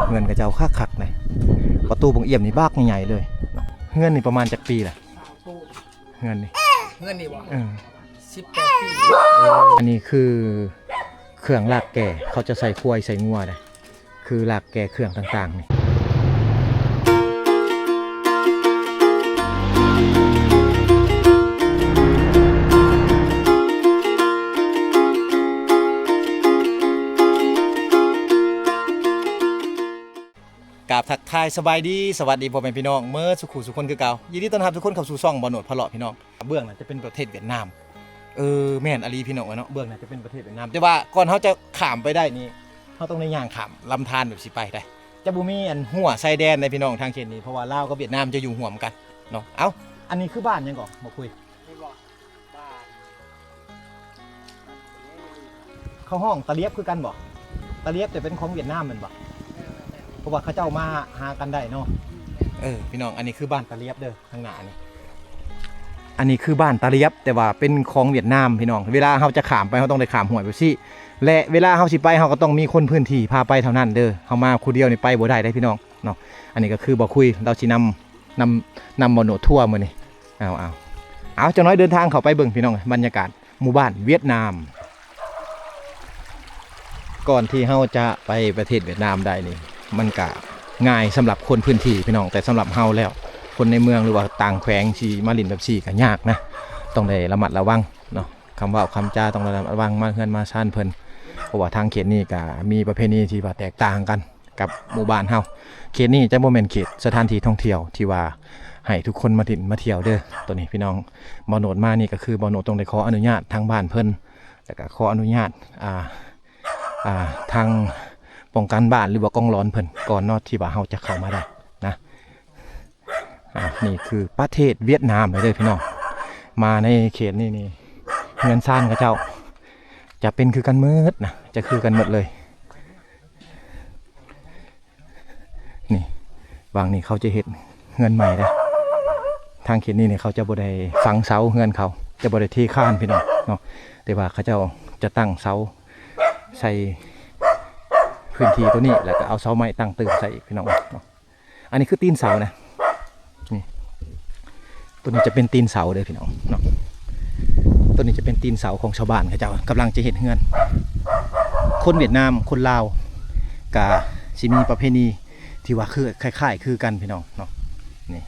ເຮືອນເຂົາເຈົ້າຄັກໆ ນະ ປະຕູບັກອຽມນີ້ບັກໃຫຍ່ໆ ເລີຍ. ເຮືອນນີ້ປະມານຈັກປີລະ? ເຮືອນນີ້ ເຮືອນນີ້ບໍ່? ເອີ ສິບແປດປີ. ອັນນີ້ຄືເຄື່ອງລາກແກ່ ເຂົາຈະໃສ່ຄວາຍໃສ່ງົວເດ້ ຄືລາກແກ່ເຄື່ອງຕ່າງໆ ນີ້. ກາບທັກທາຍສະບາຍດີ ສະຫວັດດີພໍ່ແມ່ພີ່ນ້ອງເໝິດສູ່ຄູ່ສູ່ຄົນຄືເກົ່າ. ຍິນດີຕ້ອນຮັບທຸກຄົນເຂົ້າສູ່ຊ່ອງບ່າວໂນດພາເລາະພີ່ນ້ອງ. ເບື້ອງນັ້ນຈະເປັນປະເທດຫວຽດນາມ. ເອີ ແມ່ນອີ່ຫຼີພີ່ນ້ອງເອີຍເນາະ, ເບື້ອງນັ້ນຈະເປັນປະເທດຫວຽດນາມ. ແຕ່ວ່າກ່ອນເຮົາຈະຂ້າມໄປໄດ້ນີ້ ເຮົາຕ້ອງໄດ້ຍ່າງຂ້າມລຳທານແບບຊິໄປໄດ໋. ຈະບໍ່ມີອັນຮົ້ວຊາຍແດນໃດ໋ພີ່ນ້ອງ ທາງເຂດນີ້, ເພາະວ່າລາວກັບຫວຽດນາມຈະຢູ່ຮ່ວມກັນເນາະ. ເອົ້າ ອັນນີ້ຄືບ້ານຫຍັງເກາະ ບໍ່ຄຸຍ? ນີ້ບໍ່? ບ້ານ ເຂົາຮ້ອງຕະລຽບຄືກັນບໍ່? ຕະລຽບຈະເປັນຂອງຫວຽດນາມແມ່ນບໍ່? ເອີ ແມ່ນໆ ເພາະວ່າເຂົາເຈົ້າມາຫາກັນໄດ້ເນາະ. ອືມ ແມ່ນ ເອີ ພີ່ນ້ອງ ອັນນີ້ຄືບ້ານຕະລຽບເດີ ທາງໜ້ານີ້. ອັນນີ້ຄືບ້ານຕະລຽບ ແຕ່ວ່າເປັນຂອງຫວຽດນາມພີ່ນ້ອງ. ເວລາເຮົາຈະຂ້າມໄປ ເຮົາຕ້ອງໄດ້ຂ້າມຫ້ວຍແບບຊີ້ ແລະ ເວລາເຮົາຊິໄປ ເຮົາກໍຕ້ອງມີຄົນພື້ນທີ່ພາໄປເທົ່ານັ້ນເດີ. ເຮົາມາຜູ້ດຽວນີ້ໄປບໍ່ໄດ້ເດ້ພີ່ນ້ອງເນາະ. ອັນນີ້ກໍຄືບ່າວຄຸຍ ລາວຊິນຳ ນຳ ນຳບ່າວໂນດທົວມື້ນີ້. ເອົາ ເອົາ ເອົາ ຈັກໜ້ອຍເດີນທາງເຂົ້າໄປເບິ່ງພີ່ນ້ອງ ບັນຍາກາດໝູ່ບ້ານຫວຽດນາມ. ກ່ອນທີ່ເຮົາຈະໄປປະເທດຫວຽດນາມໄດ້ນີ້ ມັນກະງ່າຍສຳລັບຄົນພື້ນທີ່ພີ່ນ້ອງ, ແຕ່ສຳລັບເຮົາແລ້ວ ຄົນໃນເມືອງ ຫຼືວ່າຕ່າງແຂວງ ຊິມາຫຼິ້ນແບບຊີ້ກະຍາກນະ, ຕ້ອງໄດ້ລະມັດລະວັງເນາະ. ຄຳເວົ້າຄຳຈາຕ້ອງລະມັດລະວັງ ມາເຮືອນມາຊານເພິ່ນ ເພາະວ່າທາງເຂດນີ້ກະມີປະເພນີທີ່ວ່າແຕກຕ່າງກັນ ກັບໝູ່ບ້ານເຮົາ. ເຂດນີ້ຈະບໍ່ແມ່ນເຂດສະຖານທີ່ທ່ອງທ່ຽວທີ່ວ່າໃຫ້ທຸກຄົນມາຫຼິ້ນມາທ່ຽວເດີ. ໂຕນີ້ພີ່ນ້ອງ ບ່າວໂນດມານີ້ກໍຄືບ່າວໂນດຕ້ອງໄດ້ຂໍອະນຸຍາດທາງບ້ານເພິ່ນ ແລ້ວກໍຂໍອະນຸຍາດ ອ່າ ອ່າ ທາງປ້ອງກັນບ້ານ ຫຼືວ່າກອງຫຼອນເພິ່ນກ່ອນເນາະ ທີ່ວ່າເຮົາຈະເຂົ້າມາໄດ້ນະ. ອ່າ ນີ້ຄືປະເທດຫວຽດນາມເລີຍເດີພີ່ນ້ອງ. ມາໃນເຂດນີ້ນີ້ ເຮືອນຊານເຂົາເຈົ້າຈະເປັນຄືກັນໝົດນະ, ຈະຄືກັນໝົດເລີຍ. ນີ້ ຫວ່າງນີ້ເຂົາຈະເຮັດເຮືອນໃໝ່ເດ້. ທາງເຂດນີ້ນີ້ ເຂົາຈະບໍ່ໄດ້ຝັງເສົາເຮືອນເຂົາ, ຈະບໍ່ໄດ້ເທຄານພີ່ນ້ອງເນາະ, ແຕ່ວ່າເຂົາເຈົ້າຈະຕັ້ງເສົາໃສ່ພື້ນທີ່ໂຕນີ້ ແລ້ວກໍເອົາເສົາໄມ້ຕັ້ງຕື່ມໃສ່ອີກພີ່ນ້ອງເນາະ. ອັນນີ້ຄືຕີນເສົານະ ນີ້ ໂຕນີ້ຈະເປັນຕີນເສົາເດີພີ່ນ້ອງເນາະ. ໂຕນີ້ຈະເປັນຕີນເສົາຂອງຊາວບ້ານເຂົາເຈົ້າ ກຳລັງຈະເຮັດເຮືອນ. ຄົນຫວຽດນາມ ຄົນລາວ ກະຊິມີປະເພນີທີ່ວ່າຄື ຄ້າຍໆຄືກັນພີ່ນ້ອງເນາະ. ນີ້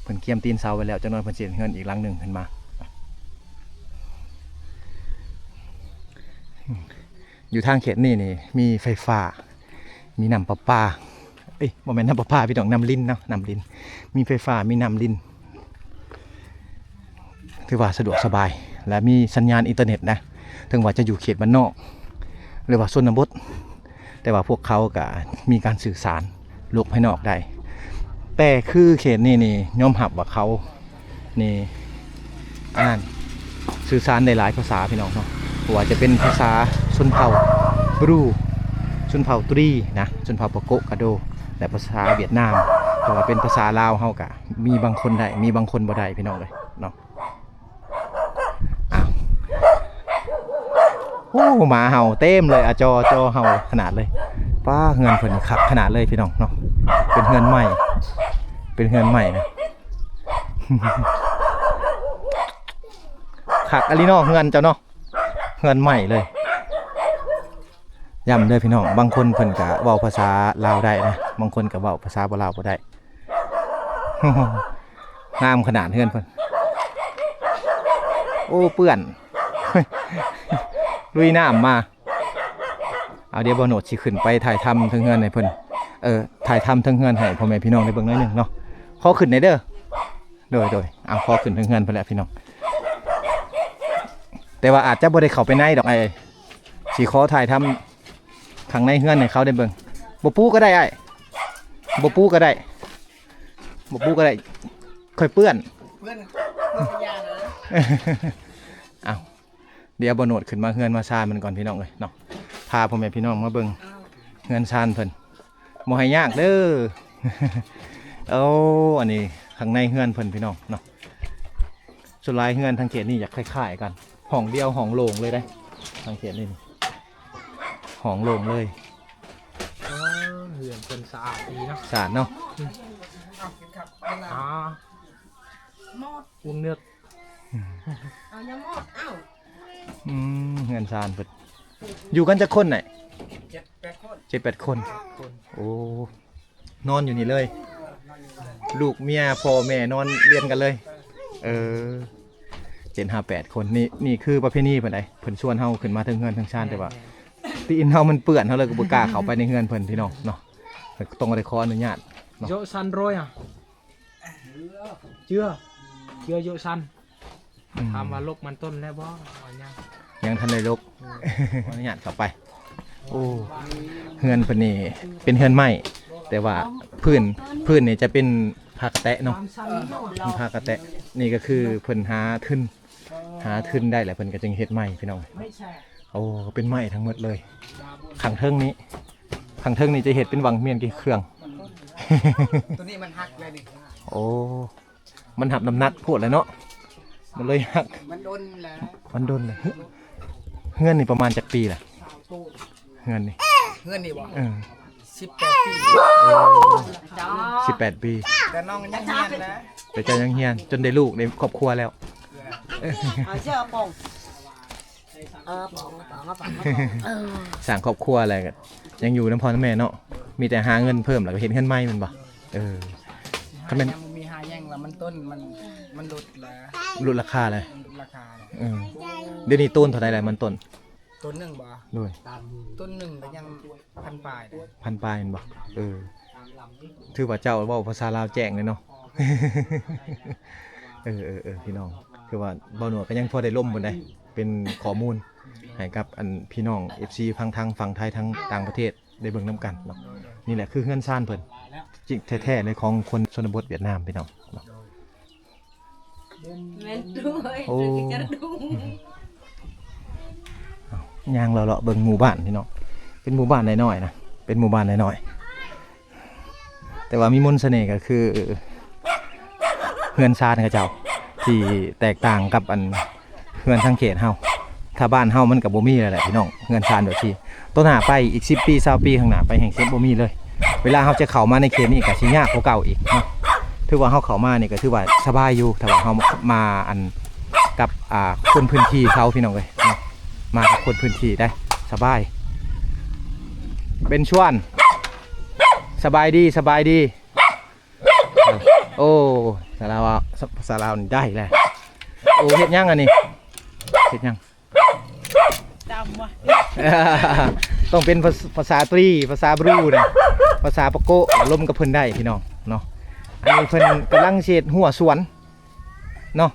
ເພິ່ນກຽມຕີນເສົາໄວ້ແລ້ວ, ຈັກໜ້ອຍເພິ່ນຊິເຮັດເຮືອນອີກຫຼັງໜຶ່ງຂຶ້ນມາ. ຢູ່ທາງເຂດນີ້ນີ້ ມີໄຟຟ້າ ມີນ້ຳປະປາ ເອີຍ ບໍ່ແມ່ນນ້ຳປະປາພີ່ນ້ອງ ນ້ຳລິນເນາະ ນ້ຳລິນ ມີໄຟຟ້າ ມີນ້ຳລິນ ຖືວ່າສະດວກສະບາຍ ແລະ ມີສັນຍານອິນເຕີເນັດນະ. ເຖິງວ່າຈະຢູ່ເຂດບ້ານນອກ ຫຼືວ່າຊົນນະບົດ ແຕ່ວ່າພວກເຂົາກະມີການສື່ສານໂລກພາຍນອກໄດ້. ແຕ່ຄືເຂດນີ້ນີ້ຍອມຮັບວ່າເຂົາ ນີ້ ອັນນັ້ນ ສື່ສານໄດ້ຫຼາຍພາສາພີ່ນ້ອງເນາະ, ບໍ່ວ່າຈະເປັນພາສາຊົນເຜົ່າບຣູ ຊົນເຜົ່າຕຣີນະ ຊົນເຜົ່າປະໂກະກະໂດ ແລະ ພາສາຫວຽດນາມ. ແຕ່ວ່າເປັນພາສາລາວເຮົາກະມີບາງຄົນໄດ້ ມີບາງຄົນບໍ່ໄດ້ພີ່ນ້ອງເອີຍເນາະ. ອ້າວ ໂອ້ ໝາເຫົ່າເຕັມເລີຍ ອາຈໍ່ ອາຈໍ່ເຫົ່າຂະໜາດເລີຍ. ປ້າ ເຮືອນເພິ່ນນີ້ຄັກຂະໜາດເລີຍພີ່ນ້ອງເນາະ, ເປັນເຮືອນໃໝ່ ເປັນເຮືອນໃໝ່ນະ. ຄັກອີ່ຫຼີເນາະ ເຮືອນເຈົ້າເນາະ ເຮືອນໃໝ່ເລີຍ. ຢ້ຳເດີພີ່ນ້ອງ ບາງຄົນເພິ່ນກະເວົ້າພາສາລາວໄດ້ນະ, ບາງຄົນກະເວົ້າພາສາບໍ່ລາວບໍ່ໄດ້. ງາມຂະໜາດເຮືອນເພິ່ນ. ໂອ້ ເປື້ອນ ລຸຍນ້ຳມາ. ເອົາ ດຽວບ່າວໂນດຊິຂຶ້ນໄປຖ່າຍທຳເທິງເຮືອນໃຫ້ເພິ່ນ ເອີ ຖ່າຍທຳເທິງເຮືອນໃຫ້ພໍ່ແມ່ພີ່ນ້ອງໄດ້ເບິ່ງໜ້ອຍໜຶ່ງເນາະ. ຂໍຂຶ້ນແດ່ເດີ. ໂດຍ ໂດຍ ເອົາ ຂໍຂຶ້ນເທິງເຮືອນເພິ່ນແຫຼະພີ່ນ້ອງ, ແຕ່ວ່າອາດຈະບໍ່ໄດ້ເຂົ້າໄປໃນດອກ ອ້າຍ ຊິຂໍຖ່າຍທຳຂ້າງໃນເຮືອນໃຫ້ເຂົາໄດ້ເບິ່ງ. ບໍ່ປູກໍໄດ້ອ້າຍ ບໍ່ປູກໍໄດ້ ບໍ່ປູກໍໄດ້ ຂ້ອຍເປື້ອນ ເປື້ອນ ເປື້ອນກະຢ່ານະ. ເອົ້າ ດຽວບ່າວໂນດຂຶ້ນມາເຮືອນມາຊານມັນກ່ອນພີ່ນ້ອງເອີຍເນາະ, ພາພໍ່ແມ່ພີ່ນ້ອງມາເບິ່ງເຮືອນຊານເພິ່ນ ບໍ່ໃຫ້ຍາກເດີ. ໂອ້ ອັນນີ້ຂ້າງໃນເຮືອນເພິ່ນພີ່ນ້ອງເນາະ, ສ່ວນຫຼາຍເຮືອນທາງເຂດນີ້ຈະຄ້າຍໆກັນ ຫ້ອງດຽວ ຫ້ອງໂລ່ງເລີຍເດ້ ທາງເຂດນີ້. ຫ້ອງໂລ່ງເລີຍ. ເອີ ເຮືອນເພິ່ນສະອາດດີເນາະ ສະອາດເນາະ. ອືມ ອ່າ ວົງເໜືອກ ອືມ ເອົາ ຍັງໝົດ ເອົາ ອືມ ເຮືອນຊານເພິ່ນ ຢູ່ກັນຈັກຄົນນະ? ເຈັດແປດຄົນ ເຈັດແປດຄົນ. ຄົນ ໂອ້ ນອນຢູ່ນີ້ເລີຍ ລູກເມຍພໍ່ແມ່ນອນລຽນກັນເລີຍ. ເອີ ເຈັດຫ້າແປດຄົນ. ນີ້ ນີ້ຄືປະເພນີເພິ່ນໃດ ເພິ່ນຊວນເຮົາຂຶ້ນມາເທິງເຮືອນເທິງຊານ ແຕ່ວ່າ ແມ່ນໆ ຕີນເຮົາມັນເປື້ອນ ເຮົາເລີຍກໍບໍ່ກ້າເຂົ້າໄປໃນເຮືອນເພິ່ນ ພີ່ນ້ອງເນາະ. ເພິ່ນກໍຕ້ອງໄດ້ຂໍອະນຸຍາດເນາະ. ໂຍະຊັນໂຣຍອະ ເຈື່ອ ເຈື່ອໂຍະຊັນ. ອືມ ຖາມວ່າລົກມັນຕົ້ນແລ້ວບໍ່? ຍັງ ຍັງທັນໄດ້ລົກ. ອືມ ຂໍອະນຸຍາດເຂົ້າໄປ. ໂອ້ ເຮືອນເພິ່ນນີ້ເປັນເຮືອນໄມ້ ແຕ່ວ່າພື້ນ ພື້ນນີ້ຈະເປັນຜ້າກະແຕະເນາະ ເປັນຜ້າກະແຕະ. ນີ້ກໍຄືເພິ່ນຫາທຶນ ຫາທຶນໄດ້ແລ້ວເພິ່ນກໍຈຶ່ງເຮັດໃໝ່ ພີ່ນ້ອງ. ໂອ້ ເປັນໄມ້ທັງໝົດເລີຍ. ຂ້າງເທິງນີ້ ຂ້າງເທິງນີ້ຈະເຮັດເປັນວັງວຽນເຄື່ອງ. ຕົວນີ້ມັນຫັກແລ້ວນີ້. ໂອ້ ມັນຮັບນ້ຳໜັກໂພດແຫຼະເນາະ ມັນເລີຍຫັກ. ມັນດົນແລ້ວ ມັນດົນແລ້ວ. ເຮືອນນີ້ປະມານຈັກປີລະ? ເຮືອນນີ້ ເຮືອນນີ້ບໍ່? ເອີ ສິບແປດປີ. ສິບແປດປີ. ແຕ່ນ້ອງຍັງຮຽນນະ ແຕ່ເຈົ້າຍັງຮຽນ ຈົນໄດ້ລູກໄດ້ຄອບຄົວແລ້ວ. ເອີ ເອົາເສື້ອປອງ ເອີ ປອງ ປອງ ປອງ ເອີ ສ້າງຄອບຄົວແລ້ວກໍຍັງຢູ່ນຳພໍ່ນຳແມ່ເນາະ. ມີແຕ່ຫາເງິນເພີ່ມ ແລ້ວກໍເຮັດເຮືອນໃໝ່ແມ່ນບໍ່? ເອີ ຄັນແມ່ນ ຍັງບໍ່ມີຫາຫຍັງລະ ມັນຕົ້ນ ມັນ ມັນຫຼຸດລະ ຫຼຸດລາຄາລະ ຫຼຸດລາຄາລະ. ເອີ ດຽວນີ້ໂຕນເທົ່າໃດລະມັນຕົ້ນ? ຕົ້ນໜຶ່ງບໍ່? ໂດຍ ຕົ້ນໜຶ່ງກໍຍັງພັນປາຍເດ້. ພັນປາຍແມ່ນບໍ່? ເອີ ຖືວ່າເຈົ້າເວົ້າພາສາລາວແຈ້ງເລີຍເນາະ. ເອີ ເອີ ເອີ ພີ່ນ້ອງ ຄືວ່າເບົາໜວດກໍຍັງພໍໄດ້ລົມພຸ້ນໃດ ເປັນຂໍ້ມູນໃຫ້ກັບອັນພີ່ນ້ອງເອັຟຊີຝັ່ງທາງຝັ່ງໄທ ທາງຕ່າງປະເທດ ໄດ້ເບິ່ງນຳກັນເນາະ. ນີ້ແຫຼະຄືເຮືອນຊານເພິ່ນຈິງແທ້ໆເລີຍ ຂອງຄົນຊົນນະບົດຫວຽດນາມ ພີ່ນ້ອງເນາະ. ແມ່ນດ້ວຍ. ໂອ້ ເຈົ້າກະຈະດຸງ. ເອົ້າ ຍ່າງເລາະໆເບິ່ງໝູ່ບ້ານ ພີ່ນ້ອງ ເປັນໝູ່ບ້ານນ້ອຍໆນະ ເປັນໝູ່ບ້ານນ້ອຍໆ ແຕ່ວ່າມີມົນສະເໜ່ກໍຄືເຮືອນຊານເຂົາເຈົ້າ ທີ່ແຕກຕ່າງກັບອັນ ເຮືອນທາງເຂດເຮົາ ຖ້າບ້ານເຮົາມັນກໍບໍ່ມີແລ້ວແຫຼະພີ່ນ້ອງ ເຮືອນຊານແບບນີ້. ຕໍ່ໜ້າໄປອີກສິບປີຊາວປີຂ້າງໜ້າໄປແຮ່ງຊິບໍ່ມີເລີຍ. ເວລາເຮົາຈະເຂົ້າມາໃນເຂດນີ້ກໍຊິຍາກກວ່າເກົ່າອີກເນາະ. ຖືວ່າເຮົາເຂົ້າມານີ້ກໍຖືວ່າສະບາຍຢູ່ ຖ້າວ່າເຮົາມາອັນກັບ ອ່າ ຄົນພື້ນທີ່ເຂົາ ພີ່ນ້ອງເອີຍເນາະ ມາກັບຄົນພື້ນທີ່ໄດ້ສະບາຍ. ເປັນຊວນ ສະບາຍດີ ສະບາຍດີ. ໂອ້ ສາລາວ ສາ ສາລາວນີ້ໄດ້ແຫຼະ. ໂອ້ ເຮັດຫຍັງອັນນີ້ ເຮັດຫຍັງ? ຕຳຫວະ ຕ້ອງເປັນພາ ພາສາຕຣີ ພາສາບຣູນະ ພາສາປະໂກະ ລົມກັບເພິ່ນໄດ້ພີ່ນ້ອງເນາະ. ອັນນີ້ເພິ່ນກຳລັງຊິເຮັດຮົ້ວສວນເນາະ.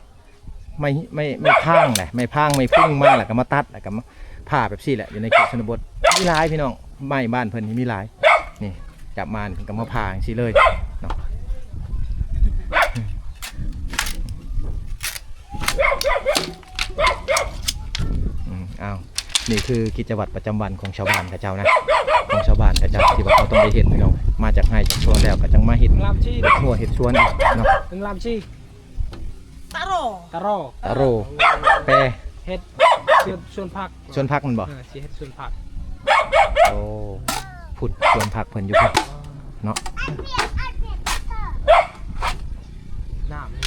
ໄມ້ ໄມ້ ໄມ້ພາງແຫຼະ ໄມ້ພາງ ໄມ້ພຸງມາ ແລ້ວກໍມາຕັດ ແລ້ວກໍມາຜ່າແບບຊີ້ແຫຼະ. ຢູ່ໃນເຂດຊົນນະບົດມີຫຼາຍພີ່ນ້ອງ ໄມ້ບ້ານເພິ່ນນີ້ມີຫຼາຍ. ນີ້ຈັບມານີ້ເພິ່ນກໍມາຜ່າຈັ່ງຊີ້ເລີຍເນາະ. ອືມ ອ້າວ ນີ້ຄືກິດຈະວັດປະຈຳວັນຂອງຊາວບ້ານເຂົາເຈົ້ານະ ຂອງຊາວບ້ານເຂົາເຈົ້າ ທີ່ວ່າເຂົາຕ້ອງໄດ້ເຮັດພີ່ນ້ອງ. ມາຈາກໄຮ່ຈາກສວນແລ້ວກໍຈັ່ງມາເຮັດຮົ້ວເຮັດສວນເນາະ. ຕາໂຣ ຕາໂຣ ຕາໂຣ ແປ ເຮັດສວນ ສວນຜັກ ສວນຜັກແມ່ນບໍ່? ເອີ ຊິເຮັດສວນຜັກ. ໂອ້ ພຸ້ນສວນຜັກເພິ່ນຢູ່ພຸ້ນເນາະ. ນ້ຳນີ້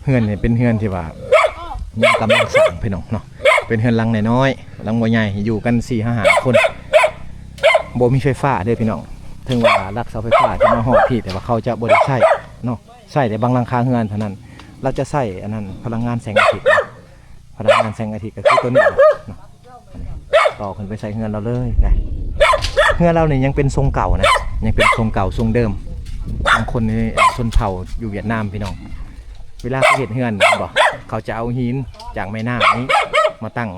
ເຮືອນນີ້ເປັນເຮືອນທີ່ວ່າຍັງກຳລັງສ້າງພີ່ນ້ອງເນາະ. ເປັນເຮືອນຫຼັງນ້ອຍໆ ຫຼັງບໍ່ໃຫຍ່ ຢູ່ກັນສີ່ຫາຫ້າຄົນ. ບໍ່ມີໄຟຟ້າເດ້ພີ່ນ້ອງ ເຖິງວ່າລັກເສົາໄຟຟ້າຈະມາຮອດພີ້ ແຕ່ວ່າເຂົາຈະບໍ່ໄດ້ໃຊ້ເນາະ ໃຊ້ແຕ່ບັງຫຼັງຄາເຮືອນເທົ່ານັ້ນ. ລາວຈະໃຊ້ອັນນັ້ນ ພະລັງງານແສງອາທິດ ພະລັງງານແສງອາທິດກໍຄືຕົວນີ້ເນາະ ຕໍ່ຂຶ້ນໄປໃສ່ເຮືອນລາວເລີຍນະ. ເຮືອນລາວນີ້ຍັງເປັນຊົງເກົ່ານະ ຍັງເປັນຊົງເກົ່າຊົງເດີມ. ບາງຄົນນີ້ ຊົນເຜົ່າຢູ່ຫວຽດນາມພີ່ນ້ອງ ເວລາເຂົາເຮັດເຮືອນແມ່ນບໍ່ ເຂົາຈະເອົາຫີນຈາກແມ່ນ້ຳນີ້ມາຕັ້ງ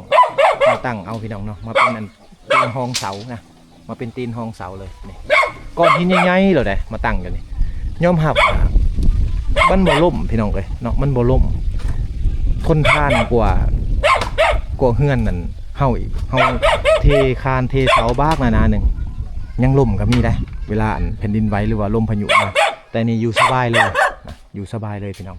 ມາຕັ້ງເອົາພີ່ນ້ອງເນາະ ມາເປັນອັນ ຕີນຮອງເສົານະ ມາເປັນຕີນຮອງເສົາເລີຍນີ້. ກ້ອນຫີນໃຫຍ່ໆເລີຍເດ້ ມາຕັ້ງຢູ່ນີ້. ຍອມຮັບວ່າມັນບໍ່ລົ້ມພີ່ນ້ອງເອີຍເນາະ ມັນບໍ່ລົ້ມ ທົນທານກວ່າ ກວ່າເຮືອນນັ້ນເຮົາອີກ. ເຮົາເທຄານເທເສົາບາກໜາໆໜຶ່ງ ຍັງລົ້ມກໍມີໄດ໋ ເວລາອັນແຜ່ນດິນໄຫວ ຫຼືວ່າລົມພາຍຸມາ. ແຕ່ນີ້ຢູ່ສະບາຍເລີຍນະ ຢູ່ສະບາຍເລີຍພີ່ນ້ອງ.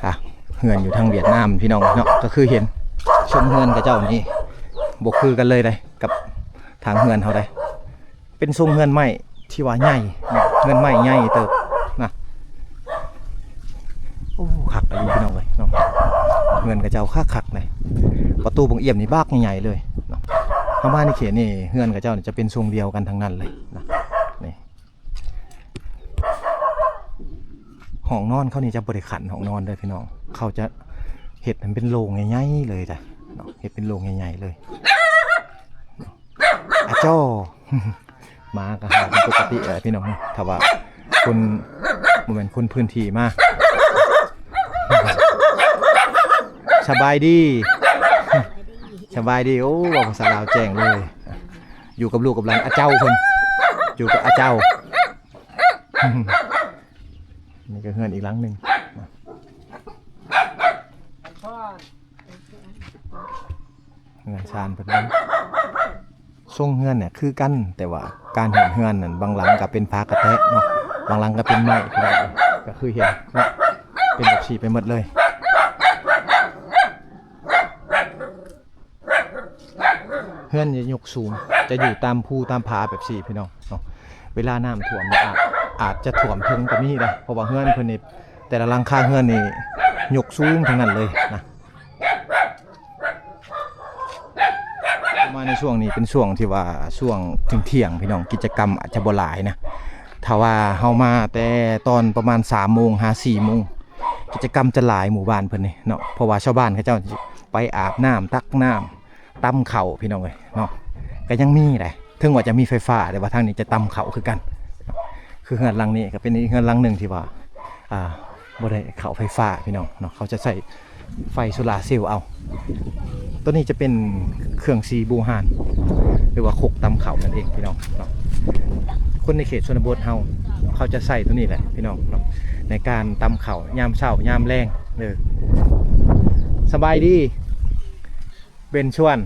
ອ່ະ ເຮືອນຢູ່ທາງຫວຽດນາມພີ່ນ້ອງເນາະ ກໍຄືເຫັນຊົງເຮືອນເຂົາເຈົ້ານີ້ບໍ່ຄືກັນເລີຍເດ້ກັບທາງເຮືອນເຮົາເດ້. ເປັນຊົງເຮືອນໄມ້ທີ່ວ່າໃຫຍ່ເນາະ ເຮືອນໄມ້ໃຫຍ່ເຕີບນະ. ໂອ້ ຄັກອີ່ຫຼີພີ່ນ້ອງເອີຍເນາະ ເຮືອນເຂົາເຈົ້າຄັກໆເດ້. ປະຕູບັກອຽມນີ້ບັກໃຫຍ່ໆເລີຍເນາະ. ເຮົາມາໃນເຂດນີ້ ເຮືອນເຂົາເຈົ້ານີ້ຈະເປັນຊົງດຽວກັນທັງນັ້ນເລີຍນະ. ນີ້ ຫ້ອງນອນເຂົານີ້ຈະບໍ່ໄດ້ຂັ້ນຫ້ອງນອນເດີພີ່ນ້ອງ ເຂົາຈະເຮັດໃຫ້ເປັນໂລ່ງໃຫຍ່ໆເລີຍຈ້ະເນາະ ເຮັດເປັນໂລ່ງໃຫຍ່ໆເລີຍ. ອາຈໍ ໝາກໍເຫົ່າເປັນປົກກະຕິແຫຼະພີ່ນ້ອງເນາະ ຖ້າວ່າຄົນ ບໍ່ແມ່ນຄົນພື້ນທີ່ມາ. ສະບາຍດີ ສະບາຍດີ. ໂອ້ ເວົ້າພາສາລາວແຈ້ງເລີຍ. ຢູ່ກັບລູກກັບຫຼານ ອາເຈົ້າເພິ່ນ ຢູ່ກັບອາເຈົ້າ. ນີ້ກໍເຮືອນອີກຫຼັງໜຶ່ງ ເຮືອນຊານເພິ່ນເບິ່ງ ຊົງເຮືອນນີ້ຄືກັນ ແຕ່ວ່າການເຮັດເຮືອນນັ້ນ ບາງຫຼັງກໍເປັນຝາກະແຕະເນາະ ບາງຫຼັງກໍເປັນໄມ້ ກໍຄືເຫັນເນາະ ເປັນແບບຊີ້ໄປໝົດເລີຍ. ເຮືອນຈະຍົກສູງ ຈະຢູ່ຕາມພູຕາມຜາແບບຊີ້ພີ່ນ້ອງເນາະ. ເວລານ້ຳຖ້ວມນີ້ອາດ ອາດຈະຖ້ວມເຖິງກໍມີເດ້ ເພາະວ່າເຮືອນເພິ່ນນີ້ ແຕ່ລະຫຼັງຄາເຮືອນນີ້ຍົກສູງທັງນັ້ນເລີຍນະ. ມາໃນຊ່ວງນີ້ເປັນຊ່ວງທີ່ວ່າຊ່ວງທ່ຽງໆ ພີ່ນ້ອງ ກິດຈະກຳອາດຈະບໍ່ຫຼາຍນະ. ຖ້າວ່າເຮົາມາແຕ່ຕອນປະມານສາມໂມງຫາສີ່ໂມງ ກິດຈະກຳຈະຫຼາຍໝູ່ບ້ານເພິ່ນນີ້ເນາະ ເພາະວ່າຊາວບ້ານເຂົາເຈົ້າໄປອາບນ້ຳ ຕັກນ້ຳ ຕຳເຂົ້າພີ່ນ້ອງເອີຍເນາະ. ກໍຍັງມີໄດ໋ ເຖິງວ່າຈະມີໄຟຟ້າ ແຕ່ວ່າທາງນີ້ຈະຕຳເຂົ້າຄືກັນ. ຄືເຮືອນຫຼັງນີ້ກໍເປັນອີກເຮືອນຫຼັງໜຶ່ງທີ່ວ່າ ອ່າ ບໍ່ໄດ້ເຂົ້າໄຟຟ້າພີ່ນ້ອງເນາະ ເຂົາຈະໃຊ້ໄຟໂຊລາເຊວເອົາ. ຕົວນີ້ຈະເປັນເຄື່ອງສີບູຮານ ຫຼືວ່າຄົກຕຳເຂົ້ານັ້ນເອງພີ່ນ້ອງເນາະ. ຄົນໃນເຂດຊົນນະບົດເຮົາ ເຂົາຈະໃຊ້ຕົວນີ້ແຫຼະພີ່ນ້ອງເນາະ ໃນການຕຳເຂົ້າຍາມເຊົ້າຍາມແລງເດີ. ສະບາຍດີ ເປັນຊວນ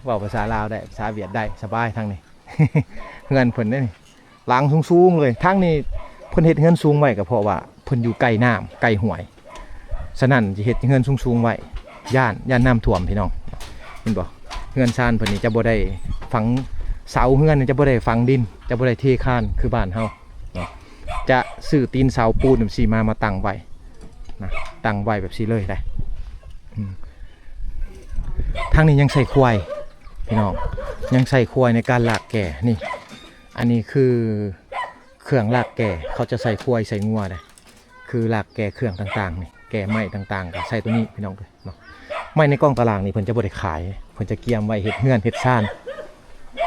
ເວົ້າພາສາລາວໄດ້ ພາສາຫວຽດໄດ້ ສະບາຍທາງນີ້. ເຮືອນເພິ່ນເດ້ນີ້ ຫຼັງສູງໆເລີຍ. ທາງນີ້ເພິ່ນເຮັດເຮືອນສູງໄວ້ ກໍເພາະວ່າເພິ່ນຢູ່ໃກ້ນ້ຳ ໃກ້ຫ້ວຍ ສະນັ້ນຈະເຮັດເຮືອນສູງໆໄວ້ ຢ້ານ ຢ້ານນ້ຳຖ້ວມພີ່ນ້ອງ ເຫັນບໍ່? ເຮືອນຊານເພິ່ນນີ້ຈະບໍ່ໄດ້ຝັງ ເສົາເຮືອນນີ້ຈະບໍ່ໄດ້ຝັງດິນ ຈະບໍ່ໄດ້ເທຄານຄືບ້ານເຮົາເນາະ ຈະຊື້ຕີນເສົາປູນຈັ່ງຊີ້ມາ ມາຕັ້ງໄວ້ນະ ຕັ້ງໄວ້ແບບຊີ້ເລີຍໄດ໋. ອືມ ທາງນີ້ຍັງໃສ່ຄວາຍພີ່ນ້ອງ ຍັງໃສ່ຄວາຍໃນການລາກແກ່ນີ້. ອັນນີ້ຄືເຄື່ອງລາກແກ່ ເຂົາຈະໃສ່ຄວາຍໃສ່ງົວໄດ໋ ຄືລາກແກ່ເຄື່ອງຕ່າງໆນີ້ ແກ່ໄມ້ຕ່າງໆ ກໍໃສ່ຕົວນີ້ພີ່ນ້ອງເອີຍເນາະ. ໄມ້ໃນກອງຕາລາງນີ້ເພິ່ນຈະບໍ່ໄດ້ຂາຍ ເພິ່ນຈະກຽມໄວ້ເຮັດເຮືອນເຮັດຊານ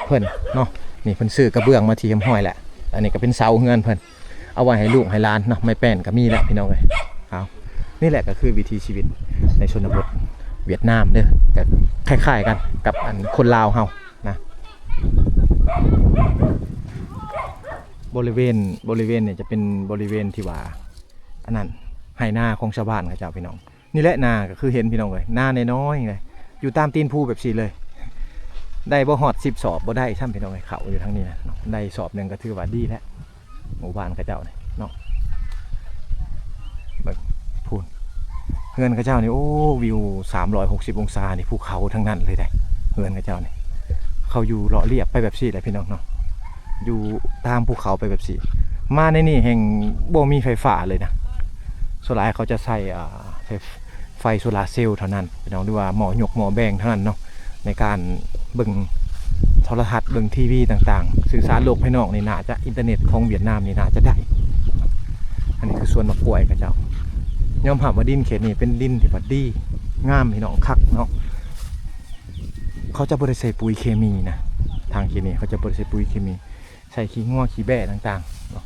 ເພິ່ນເນາະ. ນີ້ເພິ່ນຊື້ກະເບື້ອງມາທີ່ຮຽບຮ້ອຍແລ້ວ. ອັນນີ້ກໍເປັນເສົາເຮືອນເພິ່ນ ເອົາໄວ້ໃຫ້ລູກໃຫ້ຫຼານເນາະ. ໄມ້ແປ້ນກໍມີແລ້ວພີ່ນ້ອງເອີຍ. ເອົາ ນີ້ແຫຼະກໍຄືວິຖີຊີວິດໃນຊົນນະບົດຫວຽດນາມເດີ ກໍຄ້າຍໆກັນກັບອັນຄົນລາວເຮົານະ. ບໍລິເວນ ບໍລິເວນນີ້ຈະເປັນບໍລິເວນທີ່ວ່າ ອັນນັ້ນ ໄຮ່ນາຂອງຊາວບ້ານເຂົາເຈົ້າພີ່ນ້ອງ. ນີ້ແຫຼະນາ ກໍຄືເຫັນພີ່ນ້ອງເອີຍ ນານ້ອຍໆເລີຍ ຢູ່ຕາມຕີນພູແບບຊີ້ເລີຍ. ໄດ້ບໍ່ຮອດສິບສອບ ບໍ່ໄດ້ຊ້ຳພີ່ນ້ອງເອີຍ. ເຂົ້າຢູ່ທາງນີ້ນະ ໄດ້ສອບໜຶ່ງກໍຖືວ່າດີແລ້ວ. ໝູ່ບ້ານເຂົາເຈົ້ານີ້ເນາະ ເບິ່ງພຸ້ນ ເຮືອນເຂົາເຈົ້ານີ້ ໂອ້ ວິວສາມຮ້ອຍຫົກສິບອົງສານີ້ ພູເຂົາທັງນັ້ນເລີຍເດ້ ເຮືອນເຂົາເຈົ້ານີ້. ເຂົາຢູ່ເລາະລຽບໄປແບບຊີ້ແຫຼະພີ່ນ້ອງເນາະ ຢູ່ຕາມພູເຂົາໄປແບບຊີ້. ມາໃນນີ້ແຮ່ງບໍ່ມີໄຟຟ້າເລີຍນະ ສ່ວນຫຼາຍເຂົາຈະໃຊ້ ອ່າ ໄຟ ໄຟໂຊລາເຊວເທົ່ານັ້ນພີ່ນ້ອງ ຫຼືວ່າໝໍ້ຍົກໝໍ້ແບງເທົ່ານັ້ນເນາະ ໃນການເບິ່ງໂທລະທັດ ເບິ່ງທີວີຕ່າງໆ. ສື່ສານໂລກພາຍນອກນີ້ ໜ້າຈະ ອິນເຕີເນັດຂອງຫວຽດນາມນີ້ໜ້າຈະໄດ້. ອັນນີ້ຄືສວນໝາກກ້ວຍເຂົາເຈົ້າ. ຍອມຮັບວ່າດິນເຂດນີ້ເປັນດິນທີ່ວ່າດີ ງາມພີ່ນ້ອງ ຄັກເນາະ. ເຂົາຈະບໍ່ໄດ້ໃສ່ປຸ໋ຍເຄມີນະ ທາງເຂດນີ້ເຂົາຈະບໍ່ໄດ້ໃສ່ປຸ໋ຍເຄມີ ໃສ່ຂີ້ງົວຂີ້ແບ້ຕ່າງໆເນາະ.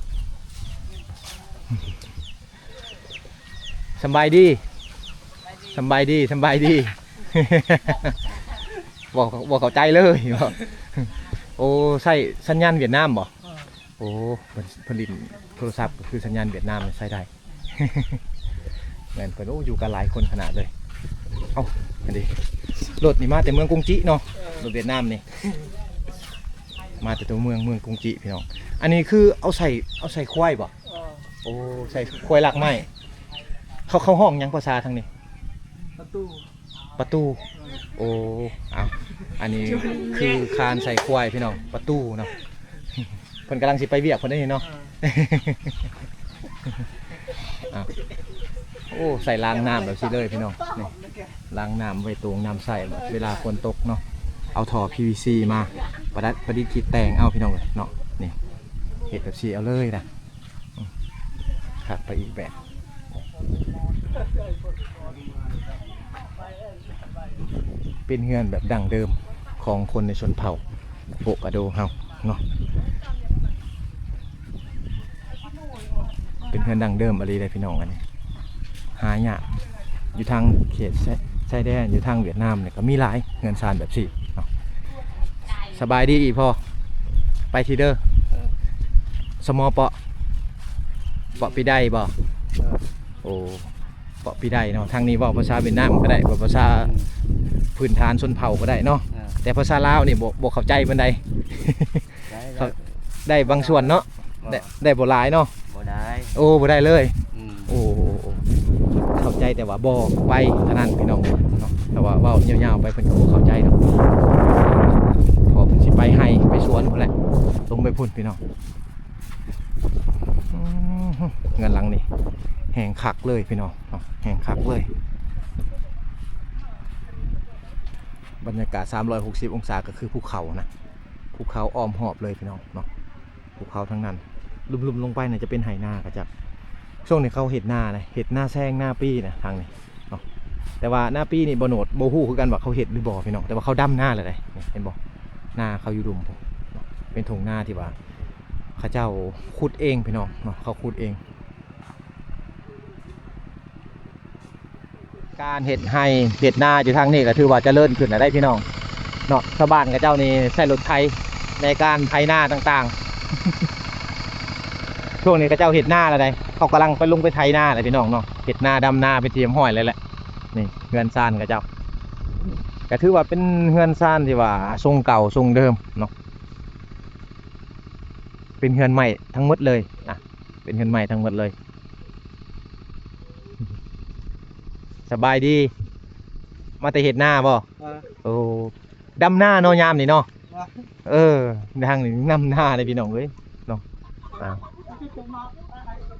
ສຳບາຍດີ ສຳບາຍດີ ສຳບາຍດີ. ບໍ່ ບໍ່ເຂົ້າໃຈເລີຍ. ໂອ້ ໃຊ້ສັນຍານຫວຽດນາມບໍ່? ໂອ້ ເພິ່ນ ເພິ່ນຫຼິ້ນໂທລະສັບ ກໍຄືສັນຍານຫວຽດນາມໃຊ້ໄດ້. ແມ່ນເພິ່ນ ໂອ້ ຢູ່ກັນຫຼາຍຄົນຂະໜາດເລີຍ. ເອົ້າ ອັນນີ້ ລົດນີ້ມາແຕ່ເມືອງກົງຈິເນາະ ລົດຫວຽດນາມນີ້ ມາແຕ່ຕົວເມືອງ ເມືອງກົງຈິພີ່ນ້ອງ. ອັນນີ້ຄືເອົາໃສ່ ເອົາໃສ່ຄວາຍບໍ່? ເອີ ໂອ້ ໃສ່ຄວາຍລາກໄມ້. ເຂົາ ເຂົາຮ້ອງຫຍັງພາສາທາງນີ້? ປະຕູ ປະຕູ. ເອີ ໂອ້ ເອົາ ອັນນີ້ຄືຄານໃສ່ຄວາຍພີ່ນ້ອງ ປະຕູເນາະ. ເພິ່ນກຳລັງຊິໄປວຽກເພິ່ນເດ້ນີ້ເນາະ. ເອີ ເອົາ ໂອ້ ໃສ່ລາງນ້ຳແບບຊີ້ເລີຍພີ່ນ້ອງ ນີ້ ລາງນ້ຳໄວ້ໂຕງນ້ຳໃຊ້ເວລາຝົນຕົກເນາະ. ເອົາທໍ່ ພີວີຊີ ມາປະດັດ ປະດິດຄິດແຕ່ງເອົາພີ່ນ້ອງເອີຍເນາະ. ນີ້ເຮັດແບບຊີ້ເອົາເລີຍນະ. ອືມ ຄັກໄປອີກແບບ. ເປັນເຮືອນແບບດັ້ງເດີມຂອງຄົນໃນຊົນເຜົ່າໂປະກະໂດເຮົາເນາະ. ເປັນເຮືອນດັ້ງເດີມອີ່ຫຼີເດ້ພີ່ນ້ອງ. ອັນນີ້ຫາຍາກ ຢູ່ທາງເຂດຊາຍ ຊາຍແດນ ຢູ່ທາງຫວຽດນາມນີ້ກໍມີຫຼາຍເຮືອນຊານແບບຊີ້ເນາະ. ສະບາຍດີອີ່ພໍ່ ໄປທີເດີ ສະມໍເປາະ ເປາະປີໄດບໍ່? ເອີ ໂອ້ ເປາະປີໄດເນາະ. ທາງນີ້ເວົ້າພາສາຫວຽດນາມກໍໄດ້ ເວົ້າພາສາ ອືມ ພື້ນຖານຊົນເຜົ່າກໍໄດ້ເນາະ. ເອີ ແຕ່ພາສາລາວນີ້ບໍ່ ບໍ່ເຂົ້າໃຈປານໃດ. ໄດ້ ເຂົ້າ ໄດ້ບາງສ່ວນເນາະ. ບໍ່ ໄດ້ ໄດ້ບໍ່ຫຼາຍເນາະ. ບໍ່ໄດ້ ໂອ້ ບໍ່ໄດ້ເລີຍ. ອືມ ໂອ້ ເຂົ້າໃຈແຕ່ວ່າບໍ່ໄປເທົ່ານັ້ນພີ່ນ້ອງເນາະ. ແຕ່ວ່າເວົ້າຍາວໆໄປເພິ່ນກໍບໍ່ເຂົ້າໃຈເນາະ ເພາະເພິ່ນຊິໄປໄຮ່ໄປສວນພຸ້ນແຫຼະ ລົງໄປພຸ້ນພີ່ນ້ອງ. ອືມ ເຮືອນຫຼັງນີ້ແຮງຄັກເລີຍພີ່ນ້ອງເນາະ ແຮງຄັກເລີຍ. ບັນຍາກາດສາມຮ້ອຍຫົກສິບອົງສາ ກໍຄືພູເຂົານະ ພູເຂົາອ້ອມຮອບເລີຍພີ່ນ້ອງເນາະ. ພູເຂົາທັງນັ້ນ ລຸ່ມໆລົງໄປນະຈະເປັນໄຮ່ນາຂະເຈົ້າ. ຊ່ວງນີ້ເຂົາເຮັດນານະ ເຮັດນາແຊງນາປີນະທາງນີ້ເນາະ. ແຕ່ວ່ານາປີນີ້ບໍ່ໂນດ ບໍ່ຮູ້ຄືກັນວ່າເຂົາເຮັດຫຼືບໍ່ພີ່ນ້ອງ ແຕ່ວ່າເຂົາດຳນາແລ້ວເດ້. ນີ້ເຫັນບໍ່ ນາເຂົາຢູ່ລຸ່ມພຸ້ນເນາະ ເປັນທົ່ງນາທີ່ວ່າເຂົາເຈົ້າຂຸດເອງພີ່ນ້ອງເນາະ ເຂົາຂຸດເອງ. ການເຮັດໄຮ່ເຮັດນາຢູ່ທາງນີ້ກໍຖືວ່າຈະເລີນຂຶ້ນແລ້ວໄດ໋ພີ່ນ້ອງເນາະ. ຊາວບ້ານເຂົາເຈົ້ານີ້ໃຊ້ລົດໄຖໃນການໄຖນາຕ່າງໆ. ຊ່ວງນີ້ເຂົາເຈົ້າເຮັດນາແລ້ວໄດ໋ ເຂົາກຳລັງໄປລົງໄປໄຖນາແລ້ວພີ່ນ້ອງເນາະ ເຮັດນາດຳນາເປັນທີ່ຮຽບຮ້ອຍແລ້ວແຫຼະ. ນີ້ເຮືອນຊານເຂົາເຈົ້າ ກໍຖືວ່າເປັນເຮືອນຊານທີ່ວ່າຊົງເກົ່າຊົງເດີມເນາະ ເປັນເຮືອນໄມ້ທັງໝົດເລີຍນະ ເປັນເຮືອນໄມ້ທັງໝົດເລີຍ. ສະບາຍດີ ມາແຕ່ເຮັດນາບໍ່? ເອີ ໂອ້ ດຳນາເນາະຍາມນີ້ເນາະ. ເອີ ທາງນີ້ດຳນາເດ້ພີ່ນ້ອງເອີຍເນາະ. ອ່າ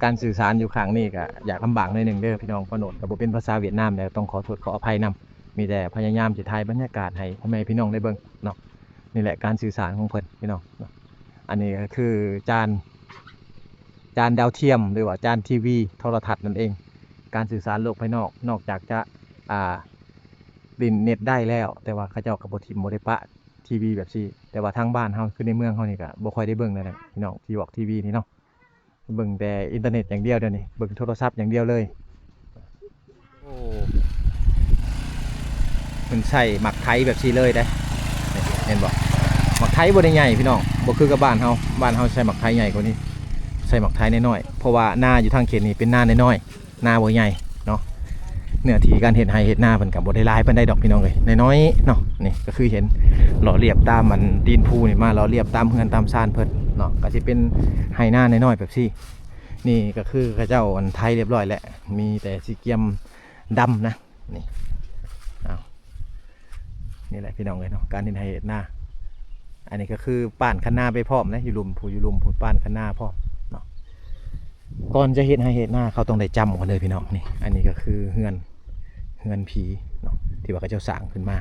ການສື່ສານຢູ່ຂ້າງນີ້ກໍຢາກລຳບາກໜ້ອຍໜຶ່ງເດີພີ່ນ້ອງ ເພາະໂນດກໍບໍ່ເປັນພາສາຫວຽດນາມແລ້ວ ຕ້ອງຂໍໂທດຂໍອະໄພນຳ. ມີແຕ່ພະຍາຍາມຊິຖ່າຍບັນຍາກາດໃຫ້ພໍ່ແມ່ພີ່ນ້ອງໄດ້ເບິ່ງເນາະ. ນີ້ແຫຼະການສື່ສານຂອງເພິ່ນພີ່ນ້ອງເນາະ. ອັນນີ້ກໍຄືຈານ ຈານດາວທຽມ ຫຼືວ່າຈານທີວີໂທລະທັດນັ້ນເອງ. ການສື່ສານໂລກພາຍນອກ ນອກຈາກຈະ ອ່າ ຫຼິ້ນເນັດໄດ້ແລ້ວ ແຕ່ວ່າເຂົາເຈົ້າກໍບໍ່ຖິ້ມບໍ່ໄດ້ປະທີວີແບບຊີ້. ແຕ່ວ່າທາງບ້ານເຮົາ ຄືໃນເມືອງເຮົານີ້ກໍບໍ່ຄ່ອຍໄດ້ເບິ່ງແລ້ວນະພີ່ນ້ອງ ທີ່ອອກທີວີນີ້ເນາະ. ເບິ່ງແຕ່ອິນເຕີເນັດຢ່າງດຽວ ດຽວນີ້ເບິ່ງໂທລະສັບຢ່າງດຽວເລີຍ. ໂອ້ ເພິ່ນໃຊ້ໝາກໄຖແບບຊີ້ເລີຍເດ້ ນີ້ເຫັນບໍ່? ໝາກໄຖບໍ່ໄດ້ໃຫຍ່ພີ່ນ້ອງ ບໍ່ຄືກັບບ້ານເຮົາ. ບ້ານເຮົາໃຊ້ໝາກໄຖໃຫຍ່ກວ່ານີ້ ໃຊ້ໝາກໄຖນ້ອຍໆ ເພາະວ່ານາຢູ່ທາງເຂດນີ້ເປັນນານ້ອຍໆ ນາບໍ່ໃຫຍ່ເນາະ. ເນື້ອທີ່ການເຮັດໄຮ່ເຮັດນາເພິ່ນກໍບໍ່ໄດ້ຫຼາຍປານໃດດອກພີ່ນ້ອງເອີຍ ນ້ອຍໆເນາະ. ນີ້ກໍຄືເຫັນຫຼໍ່ລຽບຕາມອັນຕີນພູນີ້ ມາຫຼໍ່ລຽບຕາມເຮືອນຕາມຊານເພິ່ນເນາະ ກໍຊິເປັນໄຮ່ນານ້ອຍໆແບບຊີ້. ນີ້ກໍຄືເຂົາເຈົ້າອັນໄຖລຽບຮ້ອຍແລ້ວ ມີແຕ່ຊິກຽມດຳນະ. ນີ້ ເອົາ ນີ້ແຫຼະພີ່ນ້ອງເອີຍເນາະ ການເຮັດໄຮ່ເຮັດນາ. ອັນນີ້ກໍຄືປ້ານຄັນນາໄປພ້ອມນະ ຢູ່ລຸ່ມ ຜູ້ຢູ່ລຸ່ມ ຜູ້ປ້ານຄັນນາພ້ອມເນາະ. ກ່ອນຈະເຮັດໄຮ່ເຮັດນາ ເຂົາຕ້ອງໄດ້ຈ້ຳກ່ອນເດີພີ່ນ້ອງ. ນີ້ ອັນນີ້ກໍຄືເຮືອນ ເຮືອນຜີເນາະ ທີ່ວ່າເຂົາເຈົ້າສ້າງຂຶ້ນມາ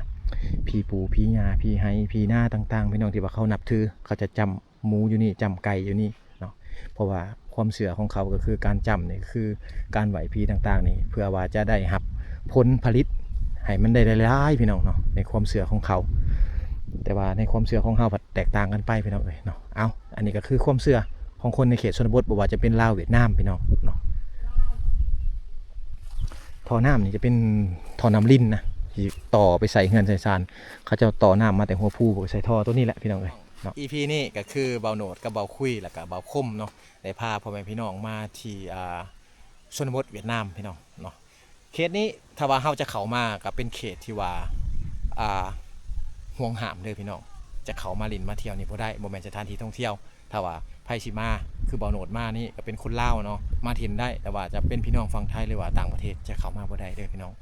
ຜີປູ່ ຜີຫຍ້າ ຜີໄຮ່ ຜີນາຕ່າງໆ ພີ່ນ້ອງ ທີ່ວ່າເຂົານັບຖື ເຂົາຈະຈ້ຳໝູຢູ່ນີ້ ຈ້ຳໄກ່ຢູ່ນີ້ເນາະ. ເພາະວ່າຄວາມເຊື່ອຂອງເຂົາກໍຄືການຈ້ຳນີ້ ຄືການໄຫວ້ຜີຕ່າງໆນີ້ ເພື່ອວ່າຈະໄດ້ຮັບຜົນຜະລິດໃຫ້ມັນໄດ້ຫຼາຍໆ ພີ່ນ້ອງເນາະ ໃນຄວາມເຊື່ອຂອງເຂົາ. ແຕ່ວ່າໃນຄວາມເຊື່ອຂອງເຮົາພັດແຕກຕ່າງກັນໄປ ພີ່ນ້ອງເອີຍເນາະ. ເອົາ ອັນນີ້ກໍຄືຄວາມເຊື່ອຂອງຄົນໃນເຂດຊົນນະບົດ ບໍ່ວ່າຈະເປັນລາວ ຫວຽດນາມ ພີ່ນ້ອງເນາະ. ທໍ່ນ້ຳນີ້ຈະເປັນທໍ່ນ້ຳລິນນະ ທີ່ຕໍ່ໄປໃສ່ເຮືອນໃສ່ຊານ ເຂົາເຈົ້າຕໍ່ນ້ຳມາແຕ່ຫົວພູ ກໍໃສ່ທໍ່ໂຕນີ້ແຫຼະ ພີ່ນ້ອງເອີຍເນາະ. ອີພີນີ້ກໍຄືບ່າວໂນດກັບບ່າວຄຸຍ ແລ້ວກໍບ່າວຄົມເນາະ ໄດ້ພາພໍ່ແມ່ພີ່ນ້ອງມາທີ່ ອ່າ ຊົນນະບົດຫວຽດນາມ ພີ່ນ້ອງເນາະ. ເຂດນີ້ຖ້າວ່າເຮົາຈະເຂົ້າມາກໍເປັນເຂດທີ່ວ່າ ອ່າ ຫ່ວງຫ້າມເດີພີ່ນ້ອງ ຈະເຂົ້າມາຫຼິ້ນມາທ່ຽວນີ້ບໍ່ໄດ້ ບໍ່ແມ່ນສະຖານທີ່ທ່ອງທ່ຽວ. ຖ້າວ່າໃຜ ໃຜຊິມາ ຄືບ່າວໂນດມານີ້ກໍເປັນຄົນລາວເນາະ ມາຖິ່ນໄດ້ ແຕ່ວ່າຈະເປັນພີ່ນ້ອງຝັ່ງໄທ ຫຼືວ່າຕ່າງປະເທດ ຈະເຂົ້າມາບໍ່ໄດ້ເດີພີ່ນ້ອງ.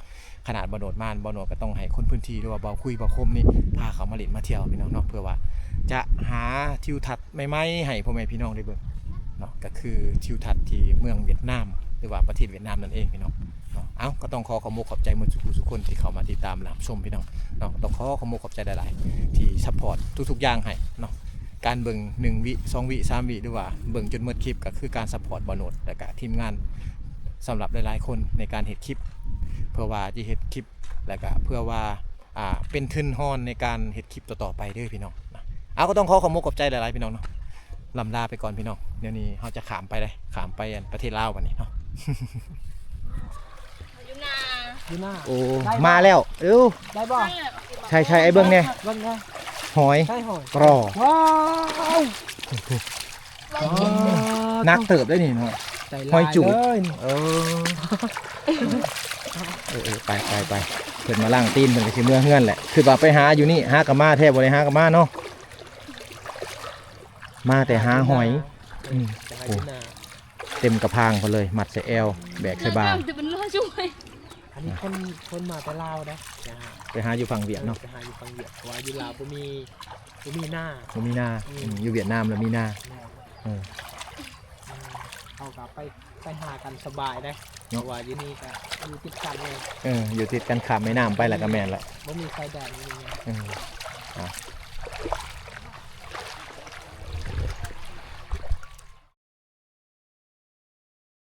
ຂະໜາດບ່າວໂນດມາ ບ່າວໂນດກໍຕ້ອງໃຫ້ຄົນພື້ນທີ່ ຫຼືວ່າບ່າວຄຸຍ ບ່າວຄົມນີ້ ພາເຂົາມາຫຼິ້ນມາທ່ຽວພີ່ນ້ອງເນາະ ເພື່ອວ່າຈະຫາທິວທັດໃໝ່ໆ ໃຫ້ພໍ່ແມ່ພີ່ນ້ອງໄດ້ເບິ່ງເນາະ ກໍຄືທິວທັດທີ່ເມືອງຫວຽດນາມ ຫຼືວ່າປະເທດຫວຽດນາມນັ້ນເອງພີ່ນ້ອງເນາະ. ເອົ້າ ກໍຕ້ອງຂໍຂອບອົກຂອບໃຈໝົດທຸກຜູ້ທຸກຄົນທີ່ເຂົ້າມາຕິດຕາມ ແລະ ຮັບຊົມພີ່ນ້ອງເນາະ. ຕ້ອງຂໍຂອບອົກຂອບໃຈຫຼາຍໆ ທີ່ຊັບພອດທຸກໆຢ່າງໃຫ້ເນາະ. ການເບິ່ງໜຶ່ງວິ ສອງວິ ສາມວິ ຫຼືວ່າເບິ່ງຈົນໝົດຄລິບ ກໍຄືການຊັບພອດບ່າວໂນດ ແລະກະທີມງານ ສຳລັບຫຼາຍໆຄົນໃນການເຮັດຄລິບ ເພື່ອວ່າຈະເຮັດຄລິບ ແລະກະເພື່ອວ່າ ອ່າ ເປັນທຶນຮອນໃນການເຮັດຄລິບຕໍ່ໆໄປເດີພີ່ນ້ອງນະ. ເອົາ ກໍຕ້ອງຂໍຂອບອົກຂອບໃຈຫຼາຍໆພີ່ນ້ອງເນາະ. ລ່ຳລາໄປກ່ອນພີ່ນ້ອງ ດຽວນີ້ເຮົາຈະຂ້າມໄປເດ້ ຂ້າມໄປອັນປະເທດລາວບັດນີ້ເນາະ. ຢູ່ນາ ຢູ່ນາ ໂອ້ ໄດ້ບໍ່ ມາແລ້ວ ເອີ ໄດ້ບໍ່ ໃຊ່ໆ ໃຫ້ເບິ່ງແດ່ ເບິ່ງແດ່ ຫອຍ ໃຊ່ຫອຍ ກຣໍ ວ້າວ ໜັກເຕີບເດ້ນີ້ເນາະ ໃສ່ຫຼາຍ ຫອຍຈູດ ເລີຍນີ້ ເອີ ເອີໆ ໄປໆໆ ເພິ່ນມາລ້າງຕີນ ເພິ່ນກໍຊິເມືອເຮືອນແຫຼະ ຄິດວ່າໄປຫາຢູ່ນີ້ ຫາກໍມາແທ້ ບໍ່ໄດ້ຫາກໍມາເນາະ ມາແຕ່ຫາຫອຍ ອືມ ໄປຫາຢູ່ນາ ໂອ້ ເຕັມກະພາງເພິ່ນເລີຍ ມັດໃສ່ແອວ ແບກໃສ່ບ່າ ອັນນີ້ຄົນ ຄົນມາແຕ່ລາວເດ້ ໄປຫາ ໄປຫາຢູ່ຝັ່ງຫວຽດເນາະ ເອີ ໄປຫາຢູ່ຝັ່ງຫວຽດ ເພາະວ່າຢູ່ລາວບໍ່ມີ ບໍ່ມີນາ ບໍ່ມີນາ ອືມ ອືມ ຢູ່ຫວຽດນາມລະມີນາ ແມ່ນ ເອີ ອືມ ເຮົາກໍໄປ ໄປຫາກັນສະບາຍເດ້ ເນາະ ເພາະວ່າຢູ່ນີ້ກໍຢູ່ຕິດກັນເລີຍ ເອີ ຢູ່ຕິດກັນ ຂ້າມແມ່ນ້ຳໄປລະກໍແມ່ນລະ ບໍ່ມີຊາຍແດນ ບໍ່ມີຫຍັງ ເອີ ອ່ະ